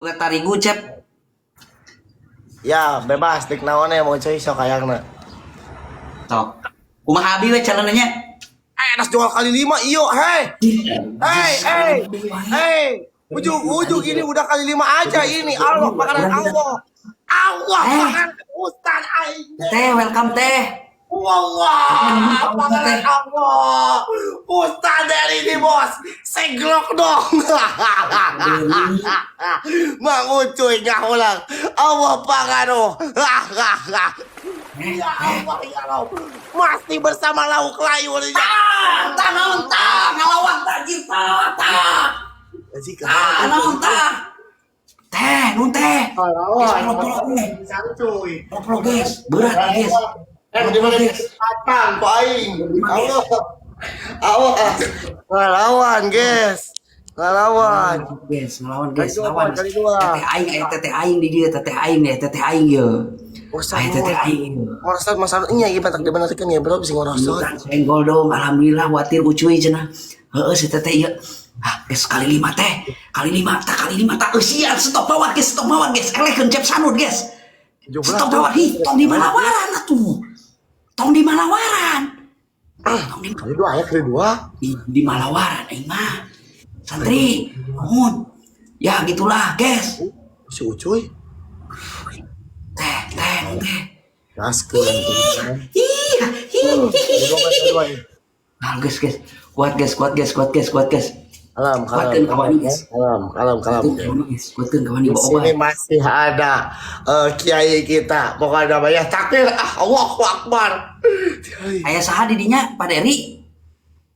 Gue tarigu, Cep. Ya, bebas dek naon ya mau cuy sok hayangna. Sok. Kumaha abi we calenanya? Eh, das jual kali lima, iyo, hei. Hei, hei, hei. Ujung, ujung ini udah kali lima aja ini. Allah, makanan Allah. Allah, Eh. makanan Ustaz aing. Teh, welcome, Teh. Wallah, makanan Allah. Ustaz dari ini, bos. Seglok dong. Mang Ucuy nggak ulang. Allah pangano. Ya Allah, ya Allah. Masih bersama lauk layu nih. Tah, tah naon tah, ngalawan tah jir tah, tah. Tah, naon tah. Teh, nun teh. Guys, polo-polo teh. Cuy. Polo-polo, guys, berat, guys. Eh, di mana kacang, Pak Aing? Allah. Allah. Ngelawan, guys. Ngelawan. Guys, ngelawan, guys, Kali dua, ngelawan. kali dua. Teteh aing, eh teteh aing di dia, teteh aing deh, teteh aing ye. Ustaz, Aing teteh aing. Ngorosot masalah ini ya gimana tak dibenarkan ya, bro, bisa ngorosot. Bukan senggol dong, alhamdulillah watir ucuy cenah. Heeh, si teteh ieu. Ah, guys, kali lima teh, kali lima tak kali lima tak. Eh, sial, stop mawar, guys, stop mawar, guys. Elehkeun Cep Sanud, guys. Stop mawar, hi, tong di malawaran atuh. Tong di malawaran. Tong di Kali dua ya, kali dua. di malawaran aing mah. Santri, nuhun. Ya gitulah, guys. Si Ucuy. Teh, teh, nun teh. Gaskeun. Ih, hi, Kali dua, kali dua. Nah, guys, guys. Kuat, guys, kuat, guys, kuat, guys, kuat, guys. Kalam, kalam, Kuatkeun kawan, guys. Kalam, kalam, kalam. Kuatkeun kawan, guys. Kuatkeun kawan Di ibu sini obat. Masih ada kiai kita. Pokoknya namanya takbir. Ah, Allahu Akbar. Aya saha di dinya, Pak Dery?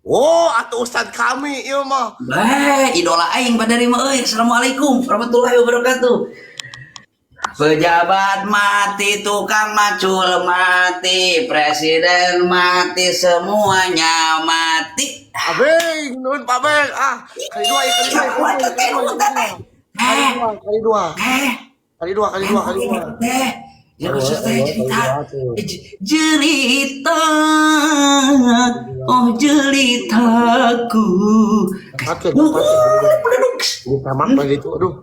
Oh, atau ustad kami ieu mah. Bah, idola aing Pak Dery mah euy. Assalamualaikum warahmatullahi wabarakatuh. Pejabat mati, tukang macul mati, presiden mati, semuanya mati. Abeng, nuhun Pak Beng. Ah, kali dua ya, kali dua. Wah, teteh, teteh. Kali Eh, dua, kali dua. eh, Kali dua, kali dua, kali dua. teh. Ya khusus teh cerita. Jelita, oh jelitaku. Oke, oke. Uh, Ini tamak lagi itu, aduh.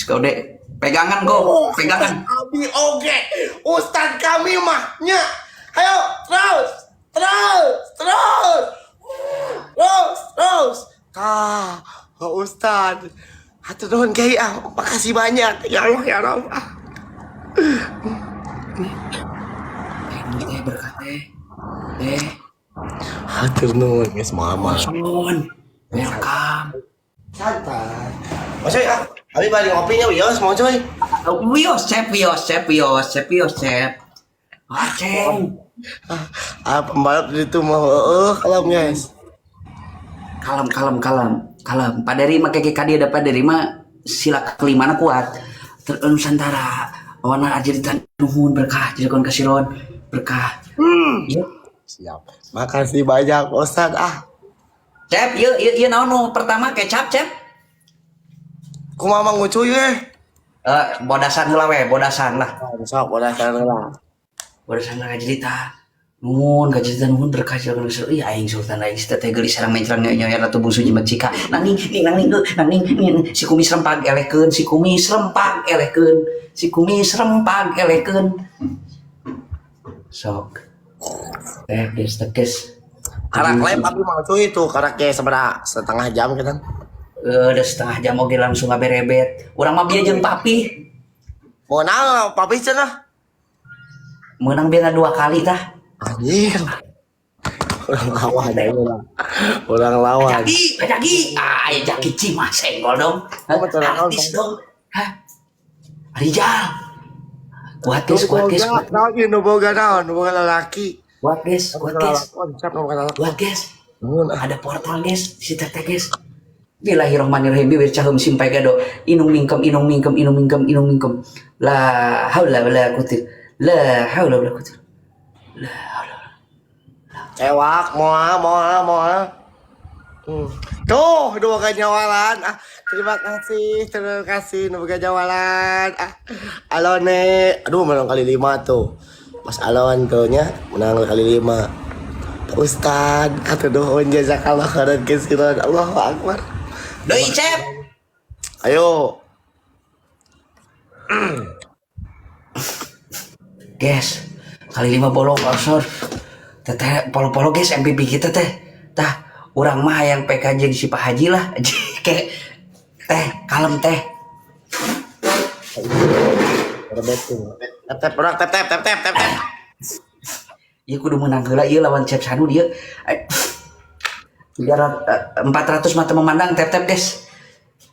Kau dek, pegangan kok, pegangan. Abi oge, Ustad kami mah nya. Ayo, terus, terus, terus. Terus, terus. Ah, oh, Ustad. Hatur nuhun Kiai ah, makasih banyak. Ya Allah, ya Rabb. Ah. Teh berkat teh. Teh, Hatur nuhun geus mama. Son. Welcome. Santai. Mas coy, ah, abi balik ngopinya wios mau coy. Wios, Cep, wios, Cep, wios, Cep, wios, Cep. Ah, Ceng. Ah, pembalap itu mau heeh kalem guys. Kalem, kalem, kalem, kalem. Pak Dery mah keke dia dapat dari mah sila kelimana kuat. Ter Nusantara. Awana aja nuhun berkah jadi kon kasiron berkah. Yuk. Siap. Makasih banyak Ustad ah. Cep, yuk, yuk, yuk, naon nu pertama kecap, Cep? Kumaha Mang Ucuy eh? Eh, bodasan heula we, bodasan lah. Sok bodasan lah. Bodasan lah cerita. Nuhun, kacerita nuhun berkah jalan kasiron. Ih, aing sultan aing si teteh geulis sareng mencrang nyonya ratu bungsu jimat cika. Nang ning ning nang ning nang ning ning si kumis rempag elehkeun, si kumis rempag elehkeun, si kumis rempag elehkeun. Sok. Teh geus tekes. Karak lem abi Mang Ucuy itu karak kayak seberapa setengah jam gitu. Eh, udah setengah jam oge langsung ngaberebet. Urang mah bieu jeung papi. Mau nang papi cenah. Menang bieu dua kali tah. Anjir. Orang lawan ya, orang. Orang lawan. Jaki, Jaki. Ah, aya Jaki Cimas senggol dong. Oh, betul, Artis dong. Hah? Rijal. Kuat guys, kuat guys, kuat. Naon ieu nu boga naon, nu boga lalaki. Kuat guys, kuat guys. Siap nu boga lalaki. Kuat guys. Nuhun ah. Ada portal guys, si teteh guys. Bismillahirrahmanirrahim. Bibir cahem simpai gado. Inung mingkem, inung mingkem, inung mingkem, inung mingkem. La haula wala quwata. La haula wala quwata. La haula. Cewak, moal, moal, moal. Tuh, dua nyawalan. Ah, terima kasih nu boga nyawalan. Ah, Alone, aduh menang kali lima tuh. Pas Alon tuh nya menang kali lima. Pak Ustad, hatur nuhun jazakallah khairan katsiran. Allahu akbar. Doi Cep. Ayo. Guys, kali lima bolong osor. Teteh polo-polo guys MVP kita teh. Tah, urang mah yang PK jeung si Pak Haji lah. Kayak teh kalem teh. Tap tap orang tap tap tap tap tap tap. Ieu kudu menang heula ieu lawan Cep Sanu dia. 300, 400 mata memandang tap tap guys.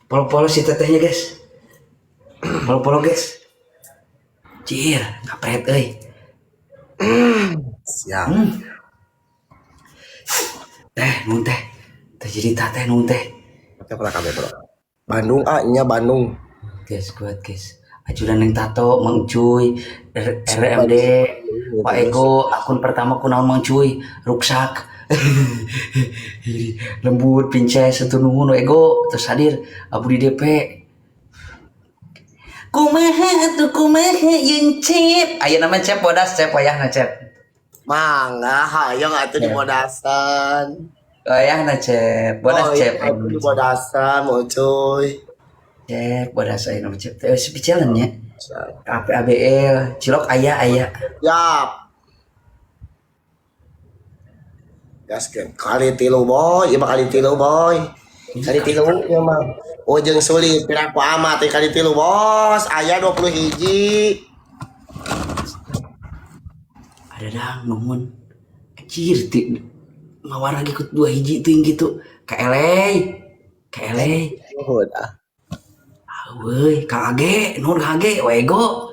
Polo-polo si tetehnya guys. Polo-polo guys. Cir, ngapret euy. Siap. Teh, nuhun teh. Teh jadi tah teh nuhun teh. Tap lah kabeh bro. Bandung ah nya Bandung. Guys, kuat guys. Ajudan yang tato, Mang Cuy, RMD, Pak Ego, akun pertama kunaon Mang Cuy, ruksak. Lembur, pinces, satu nuhun Ego, terus hadir, Abu di DP. Kumaha atuh kumaha yeun Cep. Aya nama Cep bodas Cep wayahna Cep. Mangga hayang atuh di bodasan. Wayahna Cep, bodas Oh, Cep. iya, atuh di bodasan mau cuy. Cep, bodas aya nama Cep. Teh sepi challenge nya. APABL, cilok aya aya. Siap. Gaskeun. Kali tilu boy, ieu mah kali tilu boy. Kali tilu ieu mah. Oh jeung sulit piraku amat teh kali tilu bos. Aya 20 hiji. Ada dang nuhun. Anjir ti mawar lagi ikut dua hiji teuing gitu. Ka LA. Ka LA. Nuhun ah. Weuy, Kang Age, nuhun Kang Age, wego.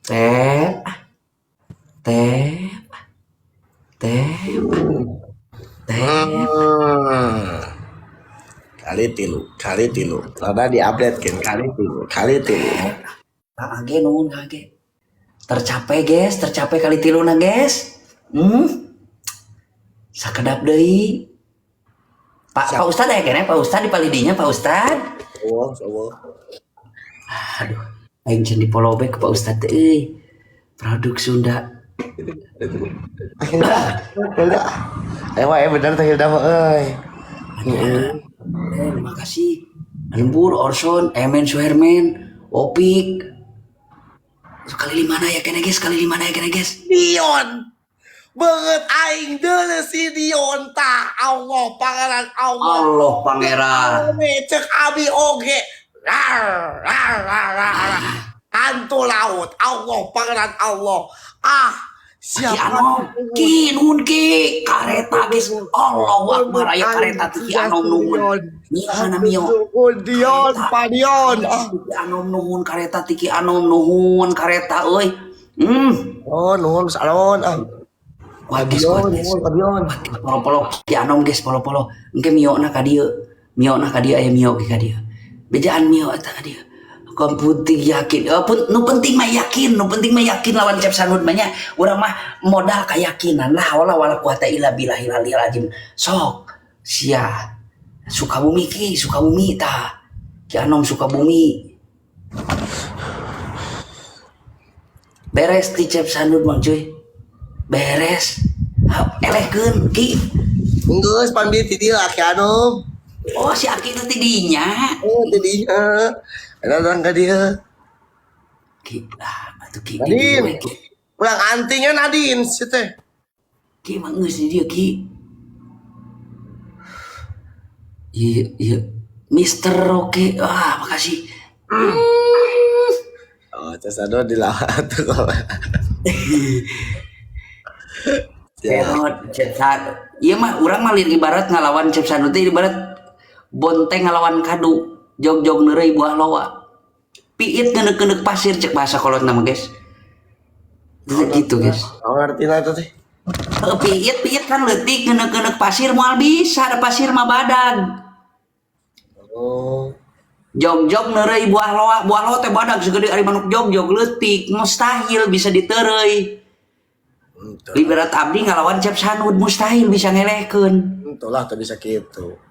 Tep. Tep. Tep. Tep. Kali tilu, kali tilu. Rada diupdate kan kali tilu, kali tilu. Kang Age nuhun Kang Age. Tercapai guys, tercapai kali tilu na guys. Sakedap deui. Pak Siap. Pak Ustad aya keneh Pak Ustad di palidinya Pak Ustad. Oh, oh. Aduh, aing can di follow back ke Pak Ustad teh euy. Produk Sunda. Hilda, Hilda. Eh, wah, bener teh Hilda mah euy. Terima kasih. Lembur, Orson, Emen Suherman, Opik. Sekali lima na ya kene guys, sekali lima na ya kene guys. Dion. Banget aing deuleu si Dion tah. Allah pangeran Allah. Allah pangeran. Cek abi oge. Rar, rar, rar, rar. Hantu laut. Allah pangeran Allah. Ah, Ki siapa? Anom, Ki nuhun Ki, kareta guys. Allahu Akbar aya kareta ti Ki Anom nuhun. Mio mana Mio? Nuhun Dion, Pak Dion. Ah. Ki Anom nuhun kareta ti Ki Anom nuhun kareta euy. Oh, nuhun salon ah. Wah guys, Dion, kuat guys. nuhun Pak Dion. Polo-polo Ki Anom guys, polo-polo. Engke Mio na ka dieu. Mio na ka dieu aya Mio ge ka dieu. Bejaan Mio eta ka dieu. Komputing yakin. Oh, pun, nu penting mah yakin, nu penting mah yakin lawan Cep Sanud mah nya. Urang mah modal keyakinan lah wala wala quwata illa billahil aliyil azim. Sok sia Sukabumi Ki, Sukabumi tah. Ki Anom Sukabumi. Beres ti Cep Sanud Mang Cuy. Beres. Elehkeun Ki. Geus pan bi ti dieu Aki Anom. Oh si Aki itu ti dinya. Oh, ti dinya. Ada orang ka dieu. Ki, ah, atuh Ki. Nadine. Ulang antingnya Nadine si teh. Ki mah geus di dieu Ki. Iya, iya. Mister Roke. Wah, makasih. Oh, terus ada dilawan tuh kalau. Ya. Cep Sanud. Iya mah urang mah lir ibarat ngalawan Cep Sanud teh ibarat bonteng ngalawan kadu, jog-jog neureuy buah loa. Piit ngeuneukeuneuh pasir cek bahasa kolot nama guys. Gitu guys. Oh, ngerti lah itu teh. Piit piit kan leutik ngeuneukeuneuh pasir moal bisa ada pasir mah badag. Oh. Jog-jog neureuy buah loa, buah loa teh badag segede ari manuk jog-jog leutik, mustahil bisa ditereuy. Ibarat abdi ngalawan Cep Sanud mustahil bisa ngelehkeun. Itulah tuh bisa gitu.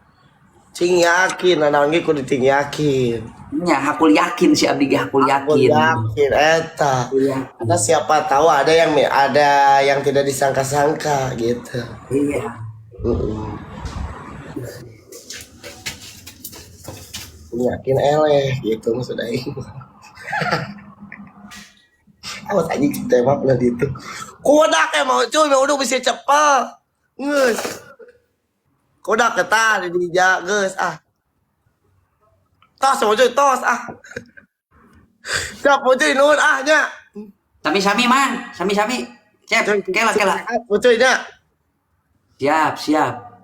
Cing yakin, anak ge kudu cing yakin. Nya hakul yakin si abdi ge hakul Aku yakin. yakin eta. Iya. Karena siapa tahu ada yang tidak disangka-sangka gitu. Iya. Yakin eleh gitu maksud aing. Awas anjing, tema pernah itu. Kodak ya mau cuy, mau udah bisa cepet. Geus. Kodak eta di dia geus ah. Tos mau cuy, tos ah. Siap mau cuy, nuhun ah nya. Sami-sami, Mang, sami-sami. Cep, kela kela. Mau cuy nya. Siap, siap.